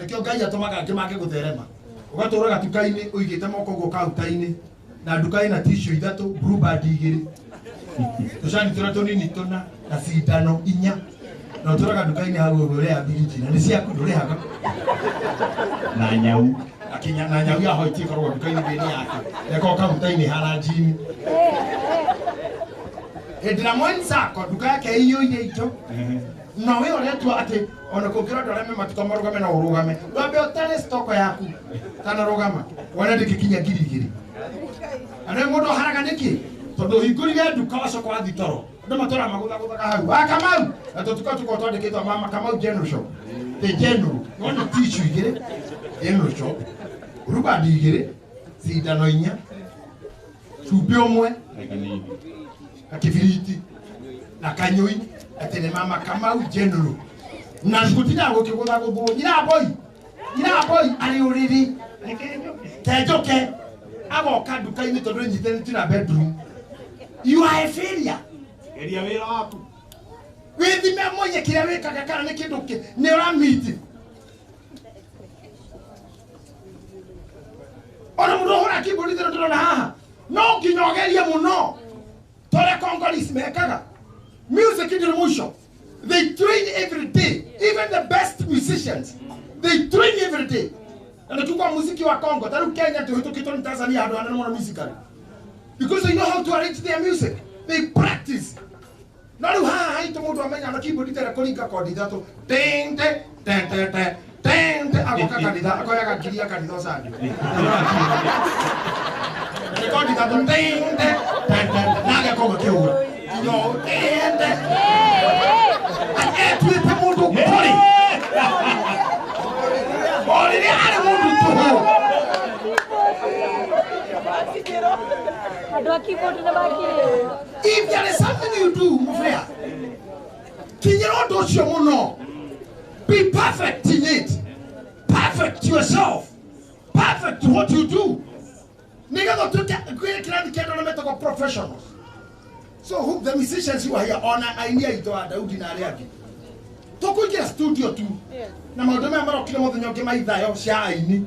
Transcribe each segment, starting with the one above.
Nĩkĩo Ngai atũmaga angĩ mage gũtherema. Ũgatũra gatuka-inĩ ũigĩte moko ũguo kaunta-inĩ na nduka ĩna tissue ithatũ, Blue Band igĩrĩ, tũcani tũrĩa tũnini tũna na cindano inya. Na ũtũraga nduka-inĩ hau ũguo ũrĩa biriji na nĩ ciaku ndũrĩhaga. Na nyau. Akinya na nyau ya hoiti ĩkoragwo nduka-inĩ thĩinĩ yake. Ĩkoragwo kaunta-inĩ hana njini. Hĩndĩ ĩrĩa mwenzako nduka yake ĩiyũire indo na we ũretua atĩ ona kũngĩra andũ arĩa me matuka marũgame no ũrũgame wambe ũtare stoko yaku kana rũgama wone ndĩngĩkinya 2,000. Na nĩ mũndũ aharaga nĩkĩ? Tondũ ũhingũrire nduka wacoka wathiĩ toro andũ matũraga magũthagũthaga hau ah Kamau na tũtuka tũkoragwo twandĩkĩtwo mama Kamau General Shop the general wona tissue igĩrĩ General Shop rubandi igĩrĩ cindano inya cumbĩ ũmwe na kibiriti na kanyũi atĩ nĩ mama Kamau General na gũtindaga gũkĩgũthagũthwo nyina boy arĩ ũrĩrĩ tenjoke agoka nduka-inĩ tondũ ĩnyitĩrĩtio na bedroom. You are a failure. Geria wĩra waku. Wĩthime mwenye kĩrĩa wĩkaga kana nĩ kĩndũ kĩ nĩ ũramiti. Ona mũndũ ũhũra keyboard thĩrĩ ndĩrona haha no nginya ũgerie mũno torĩa Congolese mekaga. Music ndĩrĩ mũico. They train every day. Even the best musicians, they train every day. Na nĩkĩo muziki wa Congo, ta rĩu Kenya tũhĩtũkĩtwo nĩ Tanzania handũ hanene mũno musically. Because they know how to arrange their music. They practice. No rĩu haha haitũ mũndũ amenya na keyboard tera kũringa kondi ithatũ. Ding ding ding ding ding ding ding agoka kanitha akoyaga ngiri ya kanitha ũcanio. Nĩ kondi ithatũ ding ding ding ding na agakorwo akĩhũra. Nginya ũũ ding ding. Etuĩte mũndũ kũrĩ. O rĩrĩa arĩ mũndũ tũhũ. If there is something you do, Mufea, kinyĩra ũndũ ũcio mũno. Be perfect in it. Perfect yourself. Perfect what you do. Nĩgetha ũtuĩke kwĩ kĩrathi kĩa andũ arĩa metagwo professionals. So who the musicians who are here ona aini aitũ a Daudi na arĩa angĩ. Tũkũingĩra studio tu. Na maũndũ maya marokire mũthenya ũngĩ ma ithayo cia aini.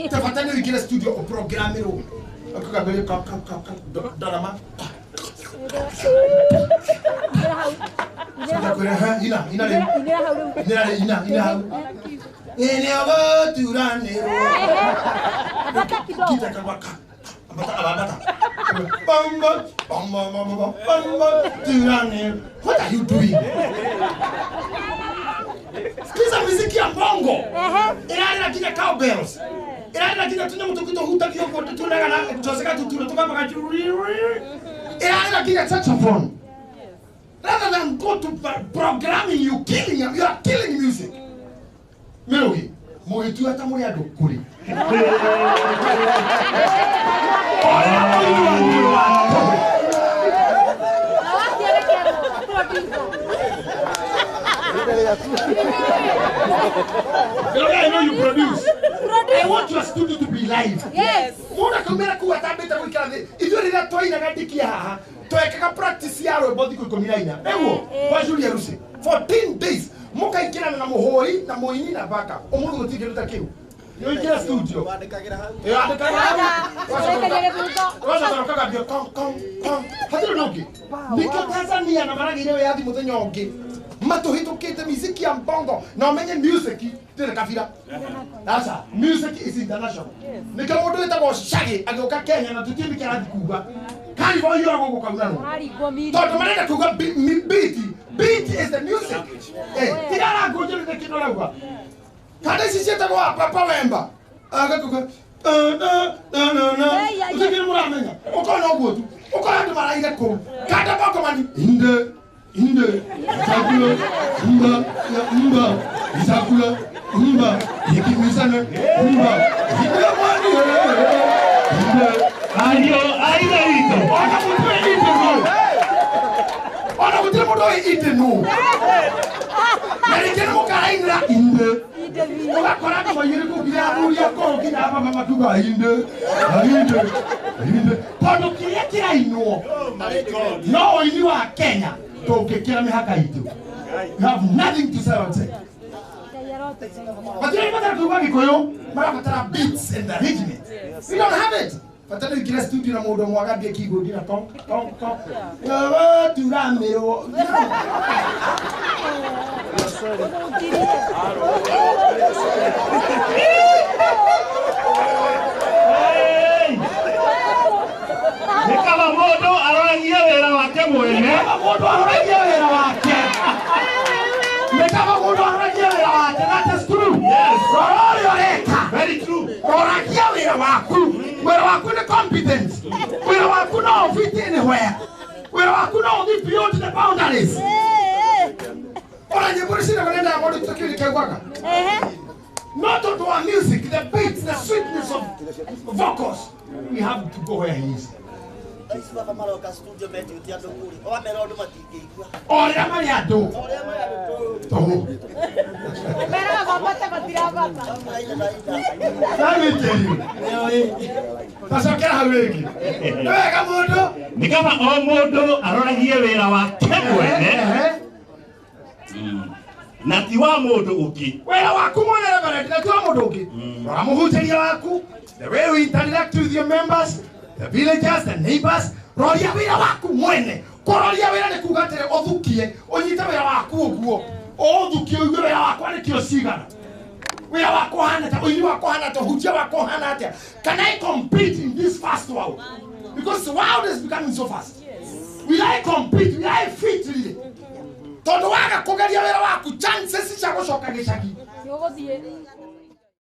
Ta bata nĩ ũingĩre studio ũprogramĩrwo. Akagambĩrĩria ka ka ka ka ndarama. Ina ina rĩu. Ina rĩu ina ina hau. Ĩnĩ ũgũturanĩrwo. Kita kagwa ka. Ambata ambata. Bamba bamba bamba bamba turanĩrwo. What are you doing? Sikiza muziki ya bongo. Ĩrarĩra nginya cowbells. Ĩrarĩra nginya tũnyamũ tũngĩ tũhutagio ũguo tũtunaga na tũceka tũtura tũkambaga ĩrarĩra nginya saxophone. Rather than go to programming, you killing, you are killing music. Mĩrũgi, mũgĩtua ta mũrĩ andũ kũrĩ. Ũrĩa mũini wanyu nĩ wa tũhũ. I know you produce. I want your studio to be live. Yes. Mũndũ akaumĩra kũu atambĩte gũikara thĩ. Ithuĩ rĩrĩa twainaga ndikia haha, twekaga practice ya rwĩmbo thikũ 14. Nĩguo kwa Julia Rusi. 14 days mũkaingĩrana na mũhũri na mũini na backup. Ũmũthĩ gũtirĩ kĩndũ ta kĩu. Nĩ ũingĩra studio. Wandĩkagĩra hau. Wandĩkagĩra hau. Wacoka ũkagambia kong kong kong. Hatirĩ ũndũ ũngĩ. Nĩkĩo Tanzania na maragĩire wĩyathi mũthenya ũngĩ. Matũhĩtũkĩte miziki ya mbongo na ũmenye music ndĩrĩ kabira. Aca, music is international. Nĩkĩo mũndũ wĩtagwo Shaggy agĩũka Kenya na tũtiũĩ nĩkĩ arathiĩ kuga. Carnival iyũragwo gũkaunanwo. Tondũ marenda kuga beat. Beat is the music. Tiga arangũnjĩrĩte kĩndũ arauga. Kana ici ciĩtagwo Papa Wemba. Agakuga na na na na. Ũtikĩrĩ mũramenya. Ũkona ũguo tu. Ũkona andũ maraire kũu. Kanda bongo mani. Inde. Inde, isakula, mba, mba, isakula, mba, ikimisana, mba, inde mwani, inde. Ayo, ayo ito. Ona mutwe inde no. Ona mutwe mudo inde no. Na rĩngĩ nĩ mũkarainĩra inde. Ũgakora andũ maiyũrĩ kũu nginya athuri akũrũ nginya ababa makiuga inde, inde, inde. Tondũ kĩrĩa kĩrainwo no ũini wa Kenya. Tũngĩkĩra mĩhaka itũ. You have nothing to say outside. Matirabatara kuigua Gĩkũyũ, marabatara beats and arrangement. We don't have it. Bata nĩ ũingĩre studio na mũndũ ũmwe agambie keyboard na tong tong tong. Turamirwo. Nĩ kaba mũndũ aroragie wĩra wake mwene. Kaba mũndũ aroragie wĩra wake. Nĩ kaba mũndũ aroragie wĩra wake. That is true. Yes. Rora ũrĩa ũreka. Very true. Roragia wĩra waku. Wĩra waku nĩ competence. Wĩra waku no ũfit anywhere. Wĩra waku no ũthiĩ beyond the boundaries. Ona nyĩmbo ici cinagwo nĩ Diamond tũkĩũria kĩaiguaga. Not onto our music, the beats, the sweetness of vocals. We have to go where he is. Aici baba maroka studio metĩtie andũ kũrĩa ũkamera ũndũ matingĩigua. Ũrĩa marĩ andũ. Ũrĩa marĩ andũ Tũhũ. Meraga mambate matirambata. Ndagĩkĩrio. Tacokera hau rĩngĩ. Nĩ wega mũndũ. Nĩ kaba o mũndũ aroragie wĩra wake mwene na ti wa mũndũ ũngĩ. Wĩra waku mwene Reverend, na ti wa mũndũ ũngĩ. Rora mũhunjĩria waku, the way you interact with your members, the villagers, the neighbors. Roria wĩra waku mwene. Kũroria wĩra nĩ kuga atĩrĩ ũthukie, ũnyite wĩra waku ũguo. Ũũthukie ũigue wĩra wakwa nĩ kiro cigana. Wĩra wakwa ũhana atĩa, ũini wakwa ũhana atĩa, ũhunjia wakwa ũhana atĩa. Can I compete in this fast world? Because the world is becoming so fast. Will I compete? Will I fit really? Tondũ waga kũgeria wĩra waku, chances cia gũcoka gĩcagi Ũgũthiĩ.